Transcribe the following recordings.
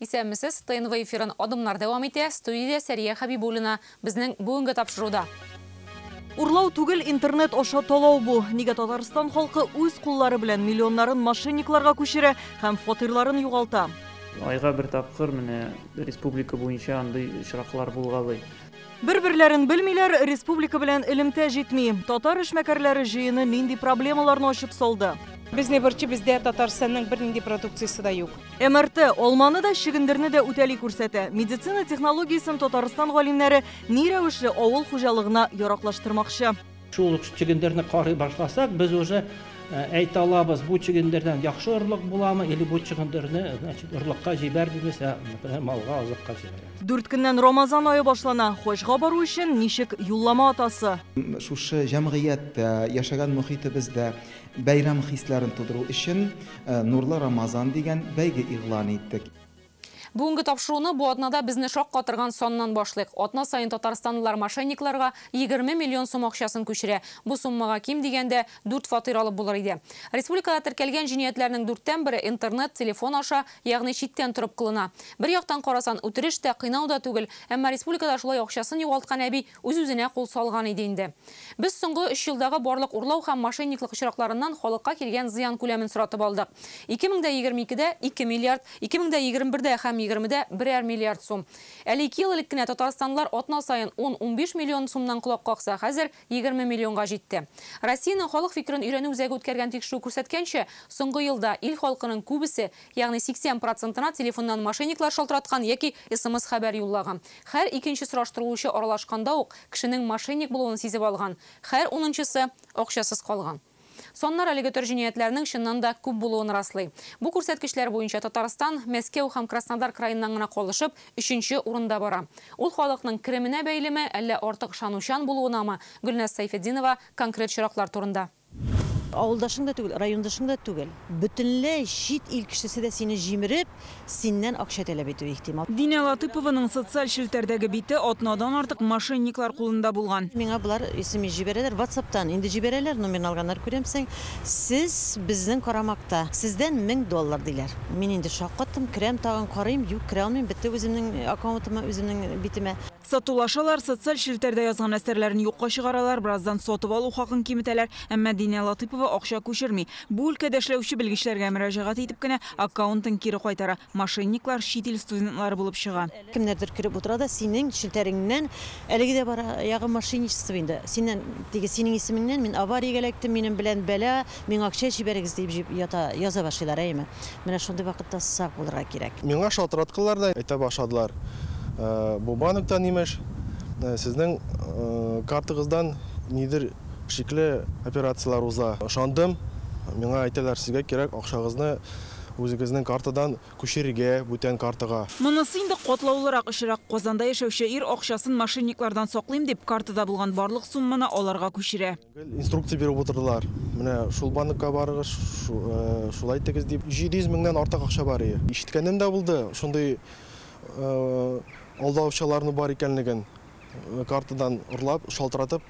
Исәнмесез, ТНВ эфирын Адымнар дәвам итә. Студиядә Сәрия Хәбибуллина. Безнең бүгенге тапшыруда. Урлау түгел, интернет аша талау бу. Нигә Татарстан халкы үз куллары белән миллионнарын мошенникларга күчерә һәм фатирларын югалта? Айга бер тапкыр менә республика буенча андый очраклар булгалый. Бер-берләрен белмиләр, республика белән элемтә җитми. Татар эшмәкәрләре җыены нинди проблемаларны ачып салды? Безне борчый, бездә Татарстанның бернинди продукциясе дә юк. МРТ алманы да, чөгендерне дә үтәли күрсәтә. Медицина технологиясен Татарстан галимнәре ни рәвешле авыл хуҗалыгына яраклаштырмакчы? Шул ук чөгендерне карый башласак, без уже әйтә алабыз, бу чөгендердән яхшы орлык буламы, или бу чөгендерне, значит, орлыкка җибәрмибез, ә, например, малга азыкка җибәрәбез. 4 көннән Рамазан ае башлана. Хаҗга бару өчен ничек юллама атасы? Шушы җәмгыятьтә, яшәгән мөхитебездә бәйрәм хисләрен тудыру өчен Нурлы Рамазан дигән бәйге игълан иттек. Бүгенге тапшыруны бу атнада безне шаккатырган саннан башлыйк. Атна сайын татарстанлылар мошенникларга 20 миллион сум акчасын күчерә. Бу суммага ким дигәндә 4 фатир алып булыр иде. Республикада теркәлгән җинаятьләрнең 1/4 интернет, телефон аша, ягъни читтән торып кылына. Бер яктан карасан, үтереш тә, кыйнау да түгел, әмма республикада шулай акчасын югалткан әби үз-үзенә кул салган иде инде. Без соңгы 3 елдагы барлык урлау һәм мошенниклык очракларыннан халыкка килгән зыян күләмен соратып алдык. 2022-дә 2 миллиард, 2021-дә һәм 20-дә 1 миллиард сум. Әле 2 ел элек кенә татарстанлылар атна сайын 10-15 миллион сумнан колак какса, хәзер 20 миллионга җитте. Россиянең халык фикерен өйрәнү үзәге үткәргән тикшерү күрсәткәнчә, соңгы елда ил халкының күбесе, ягъни 80%-на телефоннан мошенниклар шалтыраткан яки СМС хәбәр юллаган. Һәр икенче сораштырылучы аралашканда ук кешенең мошенник булуын сизеп алган. Һәр 10-нчысы акчасыз калган. Саннар әлеге төр җинаятьләрнең чыннан да күп булуын раслый. Бу күрсәткечләр буенча Татарстан, Мәскәү һәм Краснодар краеннан гына калышып, 3-нче урында бара. Ул халыкның кеременә бәйлеме, әллә артык ышанучан булуынамы? Гөлназ Сайфетдинова конкрет очраклар турында. Авылдашың да түгел, райондашың да түгел. Бөтенләй чит ил кешесе дә сине җимереп, синнән акча таләп итү ихтимал. Динә Латыпованың социаль челтәрдәге бите атнадан артык мошенниклар кулында булган. Миңа булар исеме җибәрәләр, WhatsApp'тан инде җибәрәләр, номерын алганнар күрәмсең. Сез безнең карамакта, сездән 1000 доллар диләр. Мин инде шаккаттым, керәм тагын карыйм, юк, керә алмыйм, бетте үземнең аккаунтыма, үземнең битемә. Сатулашалар, социаль челтәрдә язган әсәрләрен юкка чыгаралар, бераздан сатып алу хакын киметәләр, әмма Динә Латыпова акча күчерми. Бу өлкәдә эшләүче белгечләргә мөрәҗәгать итеп кенә аккаунтын кире кайтара. Мошенниклар чит ил студентлары булып чыга. Кемнәрдер кереп утыра да синең челтәреңнән әлеге дә бара ягы мошенничество инде. Синнән, теге синең исемеңнән мин авариягә эләктем, минем белән бәла, миңа акча җибәрегез дип ята, яза башлыйлар, әйеме? Менә шундый вакытта сак булырга кирәк. Миңа шалтыраткылар да әйтә башладылар. Бу банктан имеш, сезнең картагыздан нидер шикле операцияләр уза. Ышандым, миңа әйтәләр, сезгә кирәк акчагызны үзегезнең картадан күчерергә бүтән картага. Монысы инде катлаулырак очрак. Казанда яшәүче ир акчасын мошенниклардан саклыйм дип картада булган барлык сумманы аларга күчерә. Инструкция биреп утырдылар. Менә шул банкка барыгыз, шулай итегез дип. 700 меңнән артык акча бар иде. Ишеткәнем дә булды, шундый алдаучыларны бар икәнлеген картадан урлап, шалтыратып.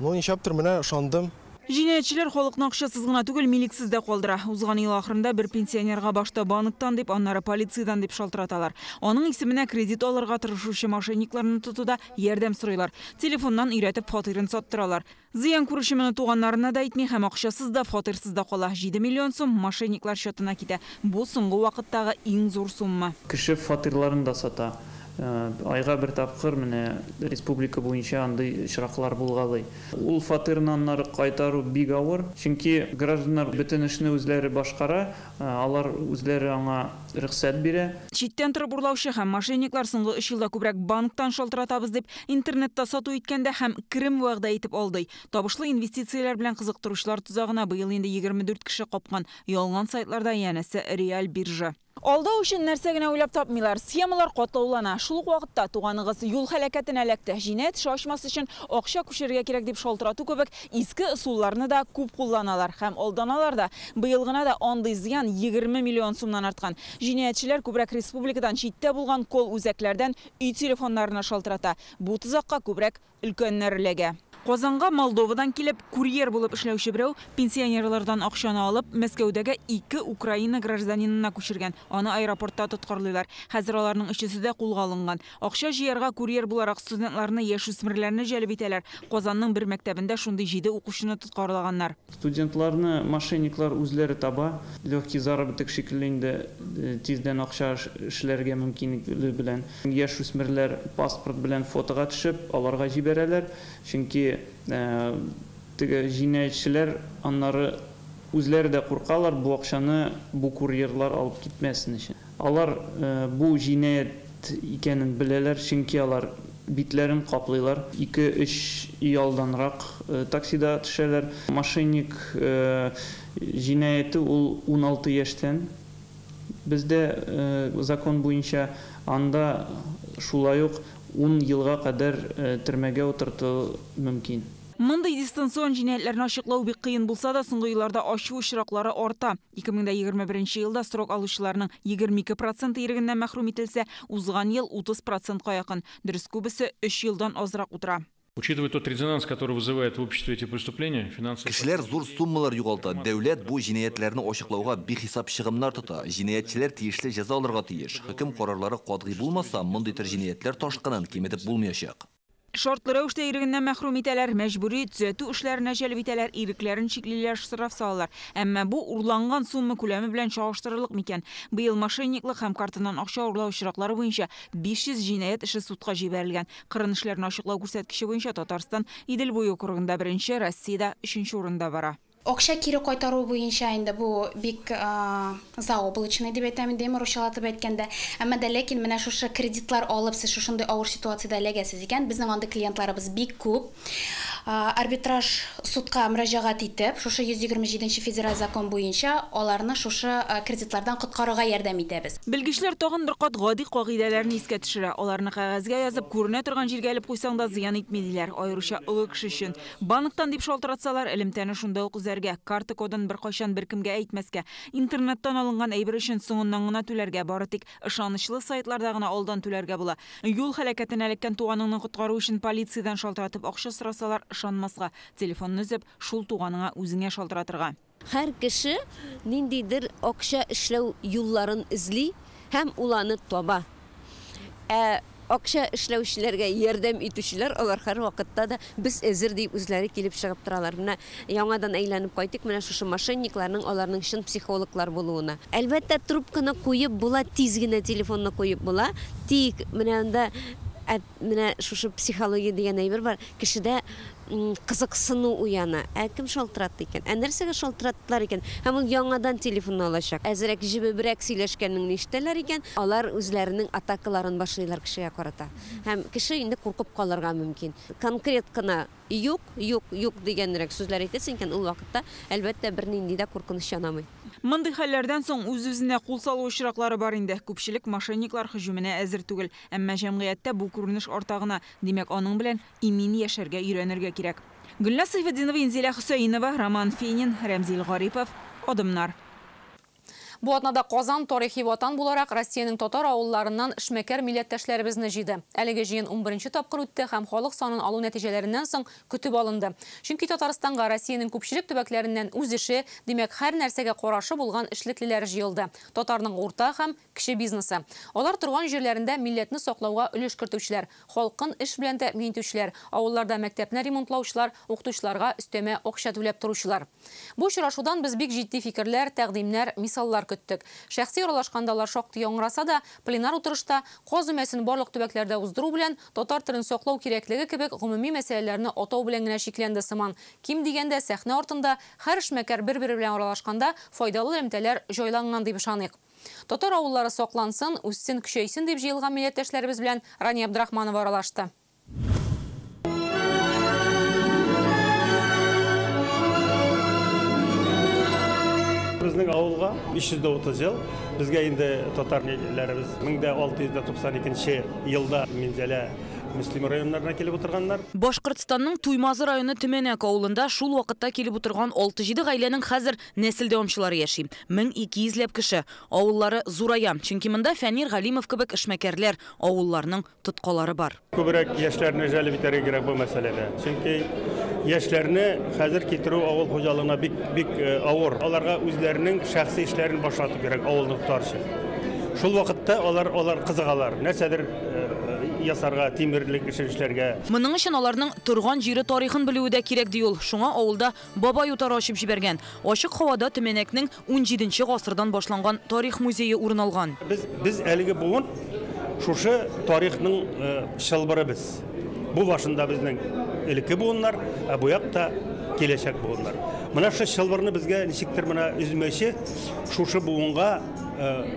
Ну, ничәптер менә ышандым. Җинаятьчеләр халыкны акчасыз гына түгел, милексез дә калдыра. Узган ел ахырында бер пенсионерга башта банктан дип, аннары полициядән дип шалтыраталар. Аның исеменә кредит алырга тырышучы мошенникларны тотуда ярдәм сорыйлар. Телефоннан өйрәтеп фатирын саттыралар. Зыян күрүче моны туганнарына да әйтми һәм акчасыз да, фатирсыз да кала. 7 миллион сум мошенниклар счетына китә. Бу соңгы вакыттагы иң зур сумма. Кеше фатирларын да сата. Айга бер тапкыр менә республика буенча андый очраклар булгалый. Ул фатирны аннары кайтару бик авыр, чөнки гражданнар бөтен эшне үзләре башкара, алар үзләре аңа рөхсәт бирә. Читтән торып урлаучы һәм мошенниклар соңгы 3 елда күбрәк банктан шалтыратабыз дип интернетта сату иткәндә һәм керем вәгъдә итеп алдый. Табышлы инвестицияләр белән кызыктыручылар тозагына быел инде 24 кеше капкан. Ялган сайтларда янәсе реаль биржа. Алдау өчен нәрсә генә уйлап тапмыйлар. Схемалар катлаулана. Шул ук вакытта туганыгыз юл һәлакәтенә эләкте. Җинаять эше ачмас өчен акча күчерергә кирәк дип шалтырату кебек иске ысулларны да күп кулланалар һәм алданалар да. Быел гына да андый зыян 20 миллион сумнан арткан. Җинаятьчеләр күбрәк республикадан читтә булган кол үзәкләрдән өй телефоннарына шалтырата. Бу тозакка күбрәк өлкәннәр эләгә. Казанга Молдовадан килеп, курьер булып эшләүче берәү пенсионерлардан акчаны алып, Мәскәүдәге 2 Украина гражданинына күчергән. Аны аэропортта тоткарлыйлар. Хәзер аларның өчесе дә кулга алынган. Акча җыярга курьер буларак студентларны, яшүсмерләрне җәлеп итәләр. Казанның бер мәктәбендә шундый 7 укучыны тоткарлаганнар. Студентларны мошенниклар үзләре таба. Легкий заработок шикелле инде тиздән акча эшләргә мөмкинлеге белән. Яшүсмерләр паспорт белән фотога төшеп, аларга җибәрәләр. Чөнки теге җинаятьчеләр аннары үзләре дә куркалар, бу акчаны бу курьерлар алып китмәсен өчен. Алар бу җинаять икәнен беләләр, чөнки алар битләрен каплыйлар. 2-3 ай алданрак таксида төшәләр. Мошенник җинаяте ул 16 яшьтән. Бездә закон буенча анда шулай ук 10 елга кадәр төрмәгә утырту мөмкин. Мондый дистанцион җинаятьләрне ачыклау бик кыен булса да, соңгы елларда ачу очраклары арта. 2021 елда срок алучыларның 22% ирегеннән мәхрүм ителсә, узган ел 30%-ка якын. Дөрес, күбесе 3 елдан азрак утыра. Учитывая тот резонанс, который вызывает в обществе эти преступления, финансовые... Кешеләр зур суммалар югалта. Дәүләт бу җинаятьләрне ачыклауга бихисап чыгымнар тота. Җинаятьчеләр тиешле җәза алырга тиеш. Хөкем карарлары катгый булмаса, мондый төр җинаятьләр ташкынын киметеп булмаячак. Шартлы рәвештә ирегеннән мәхрүм итәләр, мәҗбүри төзәтү эшләренә җәлеп итәләр, ирекләрен чиклиләр, штраф салалар. Әмма бу урланган сумма күләме белән чагыштырырлык микән? Быел мошенниклык һәм картадан акча урлау очраклары буенча 500 җинаять эше судка җибәрелгән. Кырын эшләрне ачыклау күрсәткече буенча Татарстан Идел буе округында беренче, Россиядә өченче урында бара. Акча кире кайтару буенча инде бу бик заоблачный дип әйтәм инде, русчалатып әйткәндә. Әмма дә ләкин менә шушы кредитлар алып, сез шушындый авыр ситуациядә эләгәсез икән, безнең андый клиентларыбыз бик күп. Арбитраж судка мөрәҗәгать итеп, шушы 127 федераль закон буенча аларны шушы кредитлардан коткарырга ярдәм итәбез. Белгечләр тагын бер кат гади кагыйдәләрне искә төшерә. Аларны кәгазьгә язып, күренә торган җиргә элеп куйсаң да зыян итми диләр, аеруча олы кеше өчен. Банктан дип шалтыратсалар, элемтәне шунда ук өзәргә, карта кодын беркайчан беркемгә әйтмәскә, интернеттан алынган әйбер өчен соңыннан гына түләргә, бары тик ышанычлы сайтларда гына алдан түләргә була. Юл һәлакәтенә эләккән туганыңны коткару өчен полициядән шалтыратып акча сорасалар, ышанмаска, телефонны өзеп, шул туганыңа үзеңә шалтыратырга. Һәр кеше ниндидер акча эшләү юлларын эзли һәм ул аны таба. Ә акча эшләүчеләргә ярдәм итүчеләр алар һәр вакытта да без әзер дип үзләре килеп чыгып торалар. Менә яңадан әйләнеп кайтыйк, менә шушы мошенникларның, аларның чын психологлар булуына. Әлбәттә, трубканы куеп була, тиз генә телефонны куеп була. Тик менә анда менә шушы психология дигән әйбер бар. Кешедә кызыксыну уяна. Ә кем шалтыратты икән? Ә нәрсәгә шалтыраттылар икән? Һәм ул яңадан телефонны алачак. Әзрәк җебебрәк сөйләшкәнен ишетәләр икән, алар үзләренең атакаларын башлыйлар кешегә карата. Һәм кеше инде куркып калырга мөмкин. Конкрет кына юк, юк, юк дигәнрәк сүзләр әйтәсең икән, ул вакытта әлбәттә бернинди дә куркыныч янамый. Мондый хәлләрдән соң үз-үзенә кул салу очраклары бар инде. Күпчелек мошенниклар һөҗүменә әзер түгел. Әмма җәмгыятьтә бу күренеш арта гына. Димәк, аның белән имин яшәргә өйрәнергә кирәк. Гөлназ Сайфетдинова, Инзилә Хөсәенова, Роман Фенин, Рәмзил Гарипов. Адымнар. Бу атнада Казан тарихи ватан буларак Россиянең татар авылларыннан эшмәкәр милләттәшләребезне җыйды. Әлеге җыен 11 тапкыр үтте һәм халык санын алу нәтиҗәләреннән соң көтеп алынды. Чөнки Татарстанга Россиянең күпчелек төбәкләреннән үз эше, димәк, һәр нәрсәгә карашы булган эшлеклеләр җыелды. Татарның урта һәм кече бизнесы. Алар торган җирләрендә милләтне саклауга өлеш кертүчеләр, халкын эш белән тәэмин итүчеләр, авылларда мәктәпне ремонтлаучылар, укытучыларга өстәмә акча түләп торучылар. Бу очрашудан без бик җитди фикерләр, тәкъдимнәр, мисаллар көттек. Шәхси аралашканда алар шактый яңгыраса да, пленар утырышта каз өмәсен барлык төбәкләрдә уздыру белән татар телен саклау кирәклеге кебек гомуми мәсьәләләрне атау белән генә чикләнде сыман. Ким дигәндә, сәхнә артында һәр эшмәкәр бер-бере белән аралашканда файдалы элемтәләр җайланган дип ышаныйк. Татар авыллары саклансын, үссен, көчәйсен дип җыелган милләттәшләребез белән Рания Абдрахманова аралашты. Безнең авылга 530 ел, безгә инде татар ниләребез 1692 елда Минзәлә Мөслим районнарына килеп утырганнар. Башкортстанның Туймазы районы Төмәнәк авылында шул вакытта килеп утырган 6-7 гаиләнең хәзер нәсел дәвамчылары яши. 1200 ләп кеше. Авыллары зурая, чөнки монда Фәнир Галимов кебек эшмәкәрләр, авылларның тоткалары бар. Күбрәк яшьләрне җәлеп итәргә кирәк бу мәсьәләдә. Чөнки Яшьләрне хәзер китерү авыл хуҗалыгына бик бик авыр. Аларга үзләренең шәхси эшләрен башлату кирәк авылны тотар өчен. Шул вакытта алар кызыгалар, нәрсәдер ясарга, тимерлек эше эшләргә. Моның өчен аларның торган җире тарихын белүе дә кирәк, ди ул. Шуңа авылда Бабай утары ачып җибәргән. Ачык һавада Төмәнәкнең 17 гасырдан башланган тарих музее урын алган. Без әлеге буын шушы тарихның чылбыры без. Бу башында безнең элекке буыннар, ә бу якта киләчәк буыннар. Менә шушы чылбырны безгә ничектер менә өзмәче шушы буынга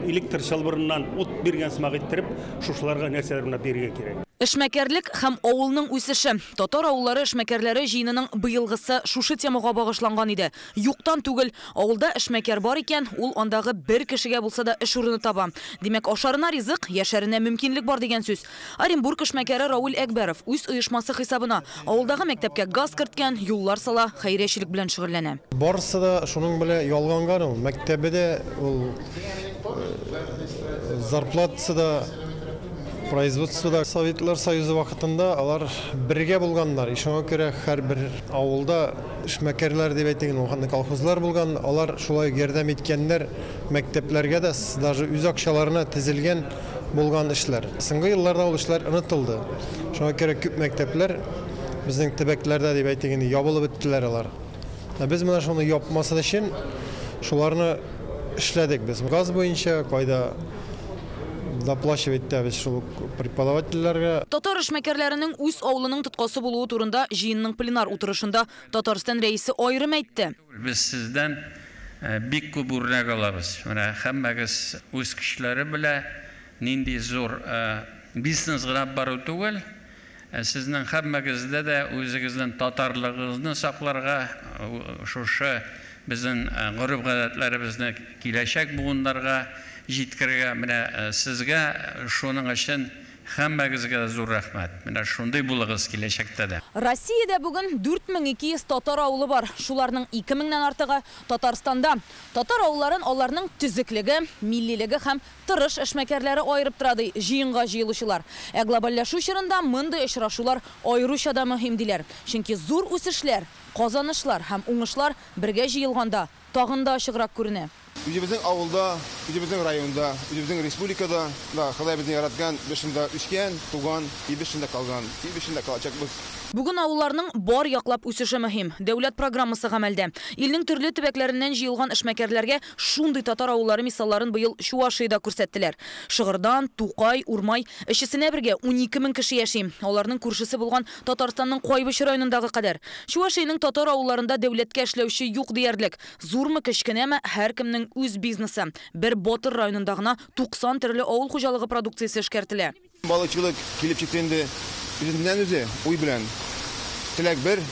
электр чылбырыннан ут биргән сымак иттереп, шушыларга нәрсәләр менә бирергә кирәк. Эшмәкәрлек һәм авылның үсеше. Татар авыллары эшмәкәрләре җыенының быелгысы шушы темага багышланган иде. Юктан түгел, авылда эшмәкәр бар икән, ул андагы бер кешегә булса да эш урыны таба. Димәк, ашарына ризык, яшәренә мөмкинлек бар дигән сүз. Оренбург эшмәкәре Рауль Әкбәров үз оешмасы хисабына авылдагы мәктәпкә газ керткән, юллар сала, хәйриячелек белән шөгыльләнә. Барысы да шуның белән ялганган ул. Мәктәбе дә, ул зарплатасы да, производство да. Советлар Союзы вакытында алар бергә булганнар. Шуңа күрә һәрбер авылда эшмәкәрләр дип әйтик, ул колхозлар булган, алар шулай ярдәм иткәннәр мәктәпләргә дә, даже үз акчаларына тезелгән булган эшләр. Соңгы елларда ул эшләр онытылды. Шуңа күрә күп мәктәпләр безнең төбәкләрдә дип әйтик, ябылып беттеләр алар. Без менә шуны япмасын өчен шуларны эшләдек без. Газ буенча кайда доплачивать итәбез шул преподавательләргә. Татар эшмәкәрләренең үз авылының тоткасы булуы турында җыенның пленар утырышында Татарстан рәисе аерым әйтте. Без сездән бик күп үрнәк алабыз. Менә һәммәгез үз көчләре белән нинди зур бизнес гына бару түгел, сезнең һәммәгездә дә үзегезнең татарлыгыгызны сакларга, шушы безнең гореф-гадәтләребезне киләчәк буыннарга җиткерергә, менә сезгә шуның өчен һәммәгезгә зур рәхмәт. Менә шундый булыгыз киләчәктә дә. Россиядә бүген 4200 татар авылы бар. Шуларның 2000-нән артыгы Татарстанда. Татар авылларын аларның төзеклеге, миллилеге һәм тырыш эшмәкәрләре аерып тора, ди җыенга җыелучылар. Ә глобальләшү чорында мондый очрашулар аеруча да мөһим диләр. Чөнки зур үсешләр, казанышлар һәм уңышлар бергә җыелганда тагын да ачыграк күренә. Үзебезнең авылда, үзебезнең районда, үзебезнең республикада да Ходай безне яраткан, без шунда үскән, туган, и без шунда калган, и без шунда калачакбыз. Бүген авылларның бар яклап үсеше мөһим. Дәүләт программасы гамәлдә. Илнең төрле төбәкләреннән җыелган эшмәкәрләргә шундый татар авыллары мисалларын быел Чувашиядә күрсәттеләр. Шыгырдан, Тукай, Урмай өчесенә бергә 12 мең кеше яши. Аларның күршесе булган Татарстанның Кайбыч районындагы кадәр. Чувашиянең татар авылларында дәүләткә эшләүче юк диярлек. Зурмы, кечкенәме, һәркемнең үз бизнесы. Бер Батыр районында гына 90 төрле авыл хуҗалыгы продукциясе эшкәртелә. Балыкчылык килеп чыкты инде. Үзеннән үзе уй белән. Теләк бер,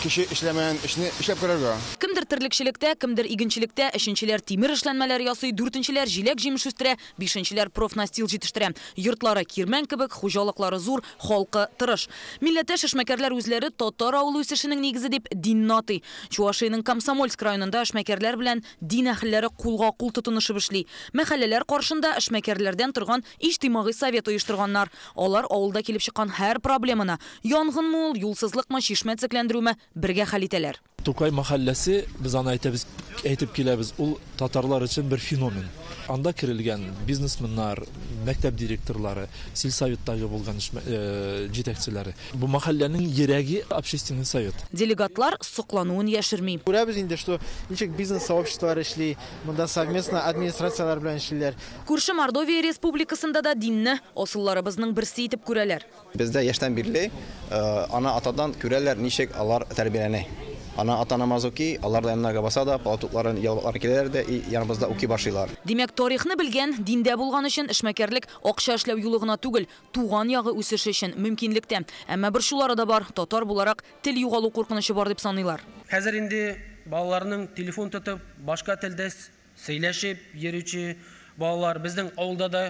кеше эшләмәгән эшне эшләп карарга. Кемдер терлекчелектә, кемдер игенчелектә, өченчеләр тимер эшләнмәләр ясый, дүртенчеләр җиләк-җимеш үстерә, бишенчеләр профнастил җитештерә. Йортлары кирмән кебек, хуҗалыклары зур, халкы тырыш. Милләттәш эшмәкәрләр үзләре татар авылы үсешенең нигезе дип динне атый. Чувашиянең Комсомольск районында эшмәкәрләр белән дин әһелләре кулга-кул тотынышып эшли. Мәхәлләләр каршында эшмәкәрләрдән торган иҗтимагый совет оештырганнар. Алар авылда килеп чыккан һәр проблеманы, янгынмы ул, юлсызлыкмы, чишмә төзекләндерүме, бергә хәл итәләр. Тукай мәхәлләсе, без аны әйтәбез, әйтеп киләбез, ул татарлар өчен бер феномен. Анда керелгән бизнесменнар, мәктәп директорлары, сельсоветтагы булган җитәкчеләре. Бу мәхәлләнең йөрәге общественный совет. Делегатлар соклануын яшерми. Күрәбез инде, что ничек бизнес сообществолар эшли, монда совместно администрацияләр белән эшлиләр. Күрше Мордовия республикасында да динне асылларыбызның берсе итеп күрәләр. Бездә яшьтән бирле ана атадан күрәләр, ничек алар тәрбияләнә. Ана ата намаз уки, алар да яннарга баса да, палатукларын, яулыкларын киләләр дә, и яныбызда уки башлыйлар. Димәк, тарихны белгән, диндә булган өчен эшмәкәрлек акча эшләү юлы гына түгел, туган ягы үсеше өчен мөмкинлектә. Әмма борчулары да бар, татар буларак тел югалу куркынычы бар дип саныйлар. Хәзер инде балаларның телефон тотып, башка телдә сөйләшеп йөрүче балалар безнең авылда да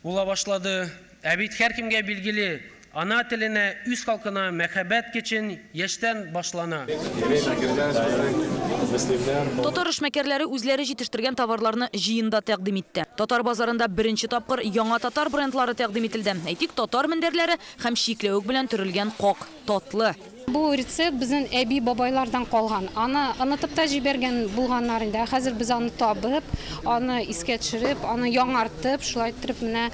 була башлады. Ә бит һәркемгә билгеле, ана теленә, үз халкына мәхәббәт кичен яшьтән башлана. Мөслимнәр. Татар эшмәкәрләре үзләре җитештергән товарларны җыенда тәкъдим итте. Татар базарында беренче тапкыр яңа татар брендлары тәкъдим ителде. Әйтик, татар мендәрләре һәм чикләвек белән төрелгән как татлы. Бу рецепт безнең әби бабайлардан калган. Аны онытып та җибәргән булганнар инде. Хәзер без аны табып, аны искә төшереп, аны яңартып, шулай иттереп менә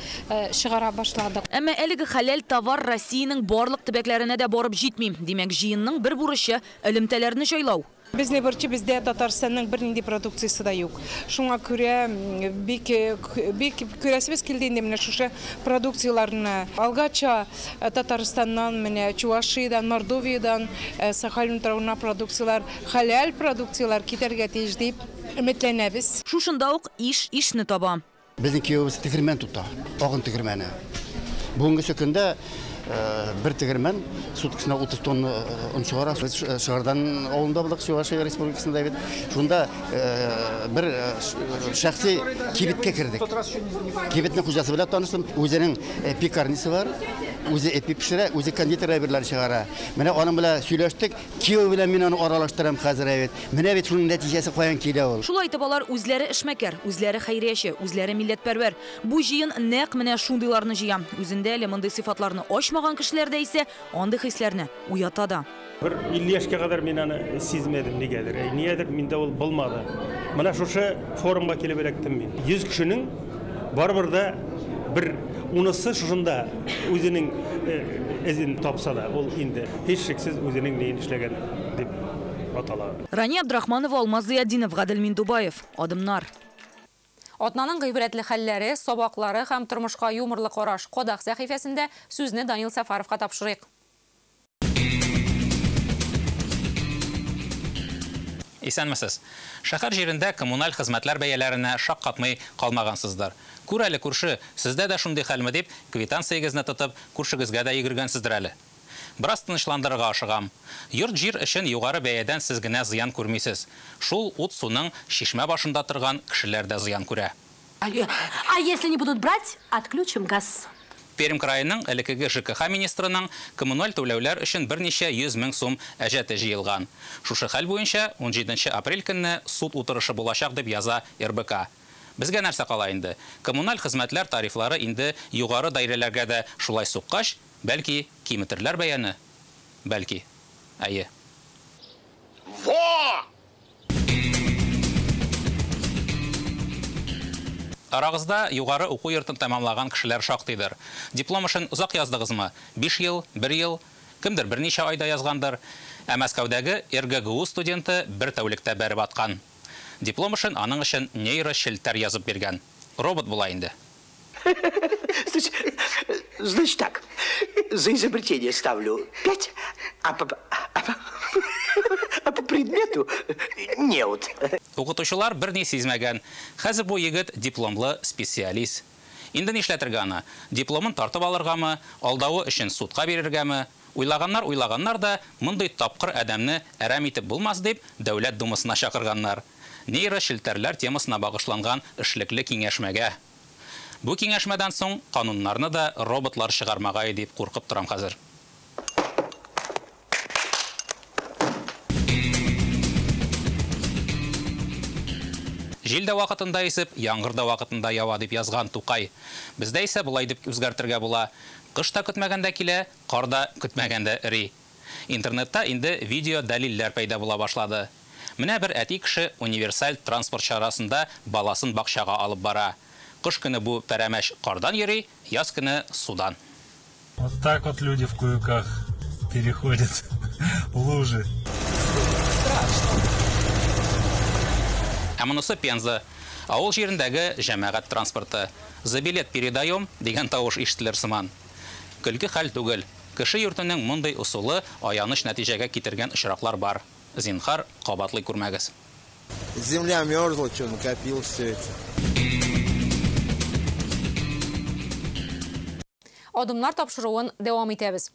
чыгара башладык. Әмма әлеге хәләл товар Россиянең барлык төбәкләренә дә барып җитми. Димәк, җыенның бер бурычы элемтәләрне җайлау. Безне борчый, бездә Татарстанның бернинди продукциясе дә юк. Шуңа күрә бик бик күрәсебез килде инде менә шушы продукцияләрне. Алгача Татарстаннан, менә Чувашиядән, Мордовиядән, Сахалин утравына продукцияләр, хәләл продукцияләр китәргә тиеш дип өметләнәбез. Шушында ук иш ишне таба. Безнең киявебез тегермән тота, агын тегермәне. Бүгенге көндә бер тегермән суткасына 30 тонна он чыгара. Без Шыгырдан авылында булдык, Чувашия республикасында бит. Шунда бер шәхси кибеткә кердек. Кибетнең хуҗасы белән таныштым. Үзенең пекарнясы бар, үзе эпи пешерә, үзе кондитер әйберләр чыгара. Менә аның белән сөйләштек. Кияү белән мин аны аралаштырам хәзер бит. Менә бит шуның нәтиҗәсе каян килә ул. Шулай итеп алар үзләре эшмәкәр, үзләре хәйрияче, үзләре милләтпәрвәр. Бу җыен нәкъ менә шундыйларны җыя. Үзендә әле мондый сыйфатларны ачмаган кешеләр дә исә андый хисләрне уята да. Бер 50 яшькә кадәр мин аны сизмәдем нигәдер. Ниядер миндә ул булмады. Менә шушы форумга килеп эләктем мин. 100 кешенең барыбер дә бер унысы шушында үзенең эзен тапса да, ул инде һичшиксез үзенең неен эшләгән дип атала. Рания Абдрахманова, Алмаз Зыятдинов, Гадел Миндубаев. Адымнар. Атнаның гыйбрәтле хәлләре, сабаклары һәм тормышка юморлы караш Кодак сәхифәсендә сүзне Данил Сафаровка тапшырыйк. Исәнмесез. Шәһәр җирендә коммуналь хезмәтләр бәяләренә шаккатмый калмагансыздыр. Күр әле, күрше, сездә дә шундый хәлме дип, квитанциягезне тотып, күршегезгә дә йөгергәнсездер әле. Бераз тынычландырырга ашыгам. Йорт-җир өчен югары бәядән сез генә зыян күрмисез. Шул ут суның чишмә башында торган кешеләр дә зыян күрә. А если не будут брать, отключим газ. Пермь краеның элеккеге ЖКХ министрының коммуналь түләүләр өчен берничә 100 мең сум әҗәте җыелган. Шушы хәл буенча 17 апрель көнне суд утырышы булачак дип яза РБК. Безгә нәрсә кала инде? Коммуналь хезмәтләр тарифлары инде югары даирәләргә дә шулай суккач, бәлки киметерләр бәяне? Бәлки. Әйе. Во! Арагызда югары уку йортын тәмамлаган кешеләр шактыйдыр. Диплом өчен озак яздыгызмы? 5 ел, 1 ел, кемдер берничә айда язгандыр. Ә Мәскәүдәге РГГУ студенты бер тәүлектә бәреп аткан. Диплом өчен аның өчен нейрочелтәр язып биргән. Робот була инде. Значит так, за изобретение ставлю 5, а по предмету неуд. Укытучылар берни сизмәгән. Хәзер бу егет дипломлы специалист. Инде нишләтергә аны? Дипломын тартып алыргамы, алдавы өчен судка бирергәме? Уйлаганнар, уйлаганнар да мондый тапкыр адәмне әрәм итеп булмас дип Дәүләт Думасына чакырганнар. Нейрочелтәрләр темасына багышланган эшлекле киңәшмәгә. Бу киңәшмәдән соң кануннарны да роботлар чыгармагай дип куркып торам хәзер. Җил дә вакытында исеп, яңгыр да вакытында ява дип язган Тукай. Бездә исә болай дип үзгәртергә була. Кыш та көтмәгәндә килә, кар да көтмәгәндә эри. Интернетта инде видео дәлилләр пәйда була башлады. Менә бер әти кеше универсаль транспорт чарасында баласын бакчага алып бара. Кыш көне бу пәрәмәч кардан йөри, яз көне судан. Вот так вот люди в куюках переходят лужи. Ә монысы Пенза. Авыл җирендәге җәмәгать транспорты. За билет передаем дигән тавыш ишетелер сыман. Көлке хәл түгел. Кеше йөртүнең мондый ысулы аяныч нәтиҗәгә китергән очраклар бар. Зинһар, кабатлый күрмәгез. Земля мерзла, что накопилось все это. Адымнар тапшыруын дәвам итәбез.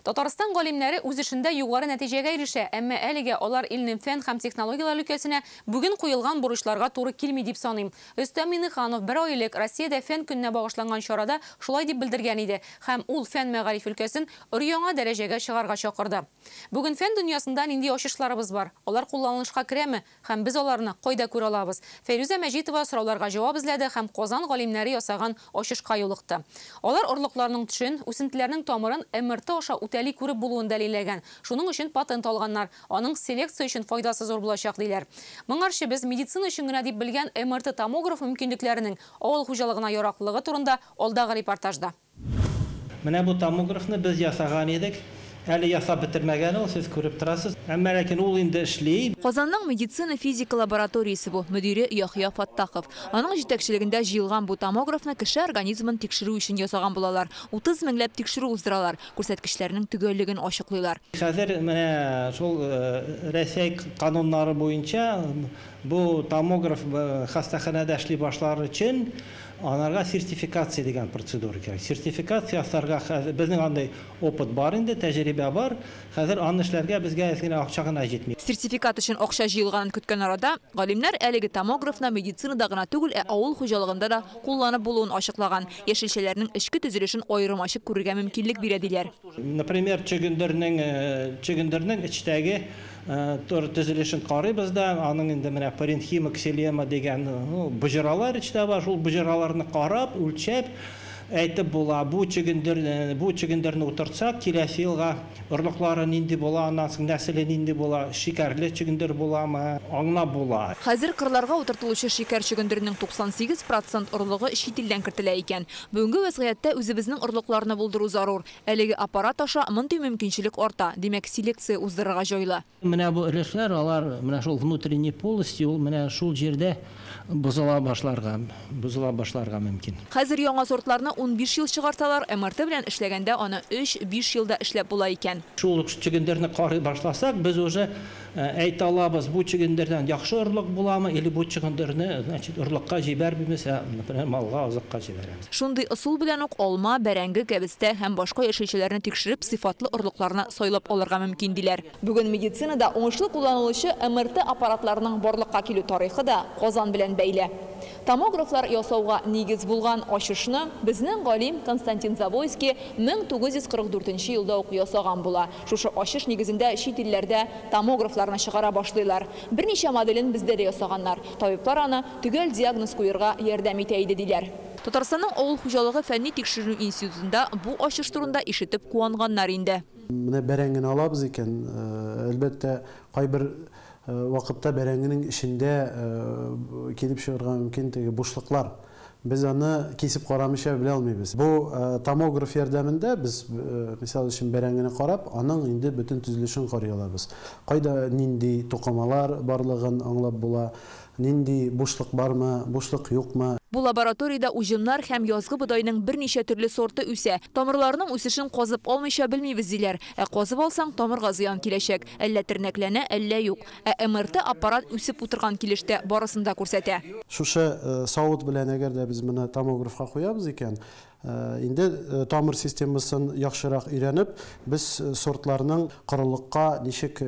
Татарстан галимнәре үз эшендә югары нәтиҗәгә ирешә, әмма әлегә алар илнең фән һәм технологияләр өлкәсенә бүген куелган бурычларга туры килми дип саныйм. Рөстәм Миңнеханов бер ай элек Россиядә фән көненә багышланган чарада шулай дип белдергән иде һәм ул фән-мәгариф өлкәсен өр-яңа дәрәҗәгә чыгарга чакырды. Бүген фән дөньясында нинди ачышларыбыз бар? Алар кулланылышка керәме? Һәм без аларны кайда күрә алабыз? Фәйрүзә Мәҗитова сорауларга җавап эзләде һәм Казан галимнәре ясаган ачышка юлыкты. Алар орлыкларның төшен, үсентеләрнең тамырын МРТ аша үтәли күреп булуын дәлилләгән. Шуның өчен патент алганнар. Аның селекция өчен файдасы зур булачак, диләр. Моңарчы без медицина өчен генә дип белгән МРТ-томограф мөмкинлекләренең авыл хуҗалыгына яраклылыгы турында алдагы репортажда. Менә бу томографны без ясаган идек. Әле ясап бетермәгән ул, сез күреп торасыз. Әмма ләкин ул инде эшли. Казанның медицина-физика лабораториясе бу, мөдире Яхъя Фаттахов. Аның җитәкчелегендә җыелган бу томографны кеше организмын тикшерү өчен ясаган булалар. 30 меңләп тикшерү уздыралар, күрсәткечләрнең төгәллеген ачыклыйлар. Хәзер менә шул Рәсәй кануннары буенча бу томограф хастаханәдә эшли башлар өчен анарга сертификация дигән процедура кирәк. Сертификация ясарга хәзер безнең андый опыт бар инде, тәҗрибә бар. Хәзер аны эшләргә безгә әз генә акча гына җитми. Сертификат өчен акча җыелганын көткән арада, галимнәр әлеге томографны медицинада гына түгел, ә авыл хуҗалыгында да кулланып булуын ачыклаган. Яшелчәләрнең эчке төзелешен аерым-ачык күрергә мөмкинлек бирә, диләр. Например, чөгендернең чөгендернең эчтәге төзелешен карыйбыз да, аның инде менә паренхима, ксилема дигән боҗралар эчтә бар, шул боҗраларны карап, үлчәп әйтеп була, бу чөгендер, бу чөгендерне утыртсак, киләсе елга орлыклары нинди була, аннан соң нәселе нинди була, шикәрле чөгендер буламы, аңлап була. Хәзер кырларга утыртылучы шикәр чөгендеренең 98 процент орлыгы чит илдән кертелә икән. Бүгенге вәзгыятьтә үзебезнең орлыкларны булдыру зарур. Әлеге аппарат аша мондый мөмкинчелек арта, димәк, селекция уздырырга җайлы. Менә бу өлешләр, алар менә шул внутренний полости, ул менә шул җирдә бозыла башларга, бозыла башларга мөмкин. Хәзер яңа сортларны 15 ел чыгарсалар, МРТ белән эшләгәндә аны 3-5 елда эшләп була икән. Шул ук чөгендерне карый башласак, без уже әйтә алабыз, бу чөгендердән яхшы орлык буламы, или бу чөгендерне, значит, орлыкка җибәрмибез, ә, например, малга, азыкка җибәрәбез. Шундый ысул белән үк алма, бәрәңге, кәбестә һәм башка яшелчәләрне тикшереп, сыйфатлы орлыкларны сайлап алырга мөмкин, диләр. Бүген медицинада уңышлы кулланылучы МРТ аппаратларының барлыкка килү тарихы да Казан белән бәйле. Томографлар ясауга нигез булган ачышны безнең галим Константин Завойский 1944 елда ук ясаган була. Шушы ачыш нигезендә чит илләрдә томографларны чыгара башлыйлар. Берничә моделен бездә дә ясаганнар. Табиблар аны төгәл диагноз куярга ярдәм итә иде, диләр. Татарстанның авыл хуҗалыгы фәнни тикшеренү институтында бу ачыш турында ишетеп куанганнар инде. Менә бәрәңгене алабыз икән, әлбәттә, кайбер вакытта бәрәңгенең эчендә килеп чыгарга мөмкин теге бушлыклар. Без аны кисеп карамыйча белә алмыйбыз. Бу томограф ярдәмендә без, мисал өчен, бәрәңгене карап, аның инде бөтен төзелешен карый алабыз. Кайда нинди тукымалар барлыгын аңлап була, нинди бушлык бармы, бушлык юкмы. Бу лабораториядә уҗымнар һәм язгы бодайның берничә төрле сорты үсә. Тамырларының үсешен казып алмыйча белмибез, диләр. Ә казып алсаң, тамырга зыян киләчәк. Әллә тернәкләнә, әллә юк. Ә МРТ аппарат үсеп утырган килештә барысын да күрсәтә. Шушы савыт белән әгәр дә без моны томографка куябыз икән, инде тамыр системасын яхшырак өйрәнеп, без сортларның корылыкка ничек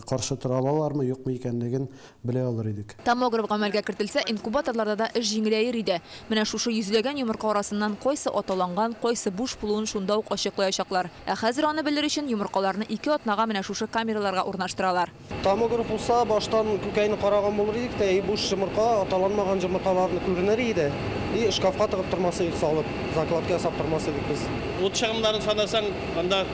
каршы тора алалармы, юкмы икәнлеген белә алыр идек. Томограф гамәлгә кертелсә, инкубаторларда да эш җиңеләер иде. Менә шушы йөзләгән йомырка арасыннан кайсы аталанган, кайсы буш булуын шунда ук ачыклаячаклар. Ә хәзер аны белер өчен йомыркаларны 2 атнага менә шушы камераларга урнаштыралар. Томограф булса, баштан күкәйне караган булыр идек тә, буш йомырка, аталанмаган йомыркаларны күренер иде. И шкафка тыгып тормас идек, салып, закладка ясап тормас идек без. Ут чыгымнарын санасаң, анда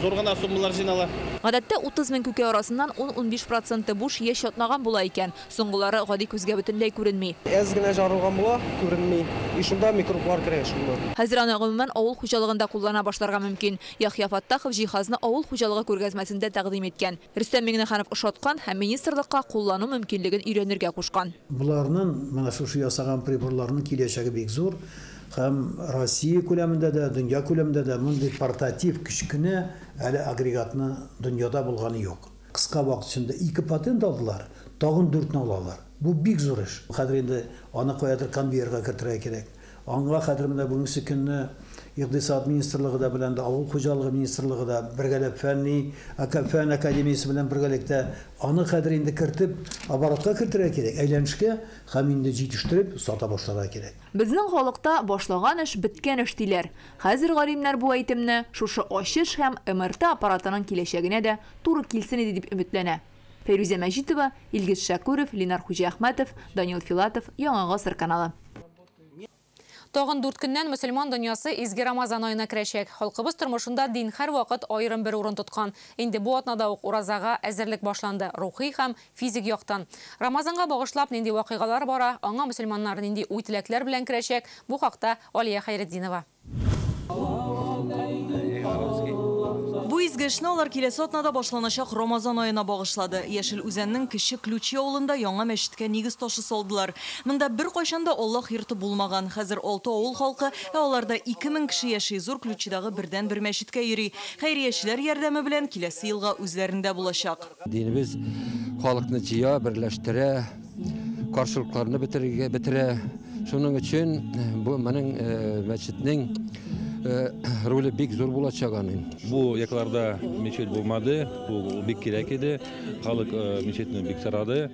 зур гына суммалар җыйнала. Гадәттә 30 мең күкәй арасыннан 10-15 проценты буш я чатнаган була икән. Соңгылары гади күзгә бөтенләй күренми. Әз генә жарылган була, күренми. И шунда микроблар керә шунда. Хәзер аны гомумән авыл хуҗалыгында куллана башларга мөмкин. Яхъя Фаттахов җиһазны авыл хуҗалыгы күргәзмәсендә тәкъдим иткән. Рөстәм Миңнеханов ошаткан һәм министрлыкка куллану мөмкинлеген өйрәнергә кушкан. Буларның менә шушы ясаган приборларның киләчәге бик зур. Һәм Россия күләмендә дә, дөнья күләмендә дә мондый портатив кечкенә әле агрегатны дөньяда булганы юк. Кыска вакыт эчендә 2 патент алдылар, тагын 4-не алалар. Бу бик зур эш. Хәзер инде аны каядыр конвейерга кертергә кирәк. Аңа хәзер менә бүгенге көнне Икътисад министрлыгы да белән дә, Авыл хуҗалыгы министрлыгы да бергәләп фәнни, фән академиясе белән бергәлектә аны хәзер инде кертеп, оборотка кертергә кирәк, әйләнешкә һәм инде җитештереп сата башларга кирәк. Безнең халыкта башлаган эш беткән эш диләр. Хәзер галимнәр бу әйтемне шушы ачыш һәм МРТ аппаратының киләчәгенә дә туры килсен иде дип өметләнә. Фәйрүзә Мәҗитова, Илгиз Шәкүров, Ленар Хуҗиәхмәтов, Данил Филатов, Яңа Гасыр каналы. Тагын 4 көннән мөселман дөньясы изге Рамазан аена керәчәк. Халкыбыз тормышында дин һәрвакыт аерым бер урын тоткан. Инде бу атнада ук уразага әзерлек башланды, рухи һәм физик яктан. Рамазанга багышлап нинди вакыйгалар бара, аңа мөселманнар нинди уй-теләкләр белән керәчәк, бу хакта Алия Хәйретдинова. Бу изге эшне алар киләсе атнада башланачак Рамазан аена багышлады. Яшел Үзәннең Кече Ключи авылында яңа мәчеткә нигез ташы салдылар. Монда беркайчан да Аллаһ йорты булмаган. Хәзер 6 авыл халкы, ә аларда 2000 кеше яши, Зур Ключидагы бердән-бер мәчеткә йөри. Хәйриячеләр ярдәме белән киләсе елга үзләрендә булачак. Динебез халыкны җыя, берләштерә, каршылыкларны бетерә. Шуның өчен бу моның мәчетнең роле бик зур булачак аның. Бу якларда мечеть булмады, бу бик кирәк иде. Халык мечетне бик сорады.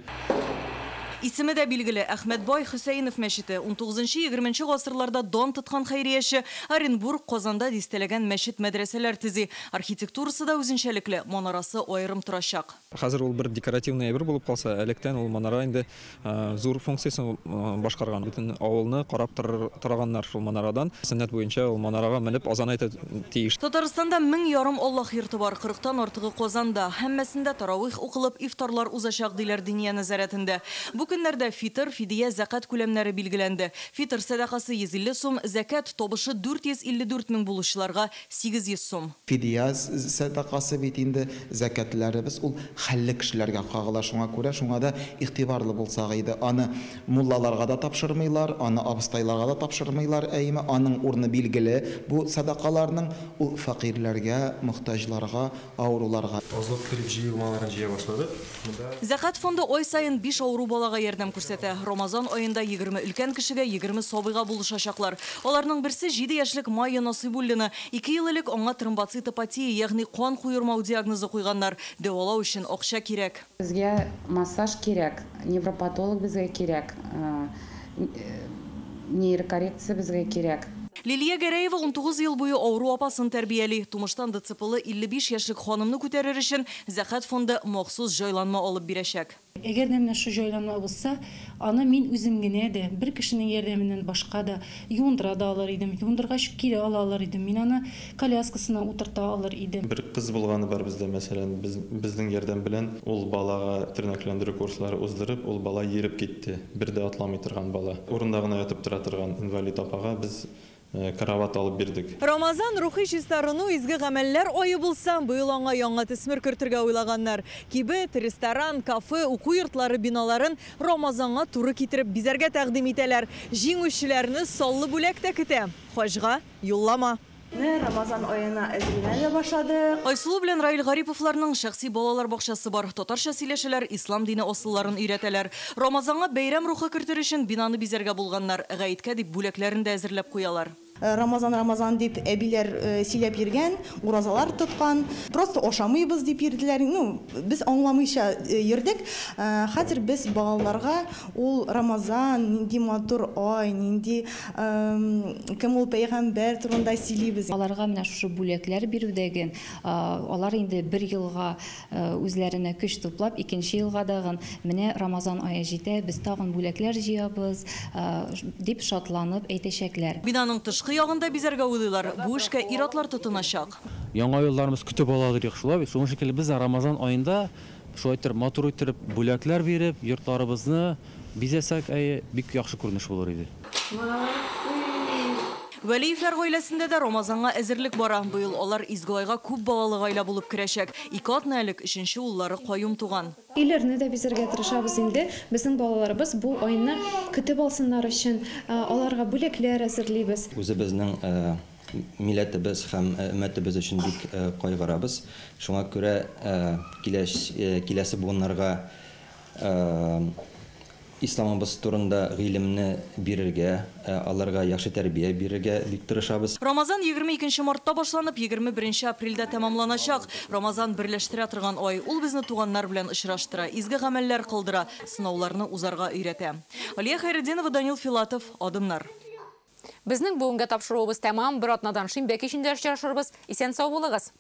Исеме дә билгеле, Әхмәтбай Хөсәенов мәчете. 19-20 гасырларда дан тоткан хәйрияче Оренбург, Казанда дистәләгән мәчет мәдрәсәләр төзи. Архитектурасы да үзенчәлекле, манарасы аерым торачак. Хәзер ул бер декоративный әйбер булып калса, электән ул манара инде зур функциясен башкарган. Бөтен авылны карап торганнар шул манарадан. Сөннәт буенча ул манарага менеп азан әйтә тиеш. Татарстанда 1500 Аллаһ йорты бар, 40-тан артыгы Казанда. Һәммәсендә таравих укылып, ифтарлар узачак диләр Диния нәзарәтендә. Бу көннәрдә фитыр, фидия, зәкат күләмнәре билгеләнде. Фитыр сәдакасы 150 сум, зәкат табышы 454 мең булучыларга 800 сум. Фидия сәдакасы бит инде зәкатләребез ул хәлле кешеләргә кагыла, шуңа күрә шуңа да игътибарлы булсак иде. Аны муллаларга да тапшырмыйлар, аны абыстайларга да тапшырмыйлар, әйме аның урыны билгеле. Бу сәдакаларның ул фәкыйрьләргә, мохтаҗларга, авыруларга. Азык төлек җыелмаларын җыя башладык. Зәкат фонды ай саен 5 авыру балага ярдәм күрсәтә. Рамазан аенда 20 өлкән кешегә, 20 сабыйга булышачаклар. Аларның берсе 7 яшьлек Майя Насыйбуллина. 2 ел элек аңа тромбоцитопатия, ягъни кан куермау диагнозы куйганнар. Дәвалау өчен акча кирәк. Безгә массаж кирәк, невропатолог безгә кирәк, нейрокоррекция безгә кирәк. Лилия Гәрәева 19 ел буе авыру апасын тәрбияли. Тумыштан ДЦПлы 55 яшьлек ханымны күтәрер өчен Зәкат фонды махсус җайланма алып бирәчәк. Әгәр дә менә шу җайланма булса, аны мин үзем генә дә, бер кешенең ярдәменнән башка да юындыра да алыр идем, юындыргач кире ала алыр идем, мин аны коляскасына утырта алыр идем. Бер кыз булганы бар бездә, мәсәлән, безнең ярдәм белән ул балага тернәкләндерү курслары уздырып, ул бала йөреп китте. Бер дә атламый торган бала. Урында гына ятып тора торган инвалид апага без карават алып бирдек. Рамазан рухи чистарыну, изге гамәлләр ае булса, быел аңа яңа төсмер кертергә уйлаганнар. Кибет, ресторан, кафе, уку йортлары биналарын Рамазанга туры китереп бизәргә тәкъдим итәләр. Җиңүчеләрне саллы бүләк тә көтә. Хаҗга юллама. Рамазан аена әзерләнә башладык. Айсылу белән Раил Гариповларның шәхси балалар бакчасы бар. Татарча сөйләшәләр, ислам дине асылларын өйрәтәләр. Рамазанга бәйрәм рухы кертер өчен бинаны бизәргә булганнар. Гаеткә дип бүләкләрен дә әзерләп куялар. Рамазан, Рамазан дип әбиләр сөйләп йөргән, уразалар тоткан. Просто ашамыйбыз дип йөрделәр. Ну, без аңламыйча йөрдек. Хәзер без балаларга ул Рамазан, нинди матур ай, нинди кем ул пәйгамбәр турында сөйлибез. Аларга менә шушы бүләкләр бирүдәге, алар инде бер елга үзләренә көч туплап, икенче елга дагын менә Рамазан ае җитә, без тагын бүләкләр җыябыз дип шатланып әйтәчәкләр. Бинаның тышкы ягында бизәргә уйлыйлар. Бу эшкә ир-атлар тотыначак. Яңа елларыбыз көтеп аладыр, шулай бит. Шуның шикелле без Рамазан аенда шулай итеп матур итеп бүләкләр биреп, йортларыбызны бизәсәк, әйе, бик яхшы күренеш булыр иде. Вәлиевләр гаиләсендә дә Рамазанга әзерлек бара. Быел алар изге айга күп балалы гаилә булып керәчәк. 2 атна элек 3нче уллары Каюм туган. Өйләрне дә бизәргә тырышабыз инде. Безнең балаларыбыз бу айны көтеп алсыннар өчен аларга бүләкләр әзерлибез. Үзебезнең милләтебез һәм өммәтебез өчен бик кайгырабыз. Шуңа күрә киләсе буыннарга Исламыбыз турында гыйлемне бирергә, аларга яхшы тәрбия бирергә бик тырышабыз. Рамазан 22 мартта башланып, 21 апрельдә тәмамланачак. Рамазан берләштерә торган ай. Ул безне туганнар белән очраштыра, изге гамәлләр кылдыра, сынауларны узарга өйрәтә. Алия Хәйретдинова, Данил Филатов, Адымнар. Безнең бүгенге тапшыруыбыз тәмам. Бер атнадан шимбә кичендә очрашырбыз. Исән сау булыгыз.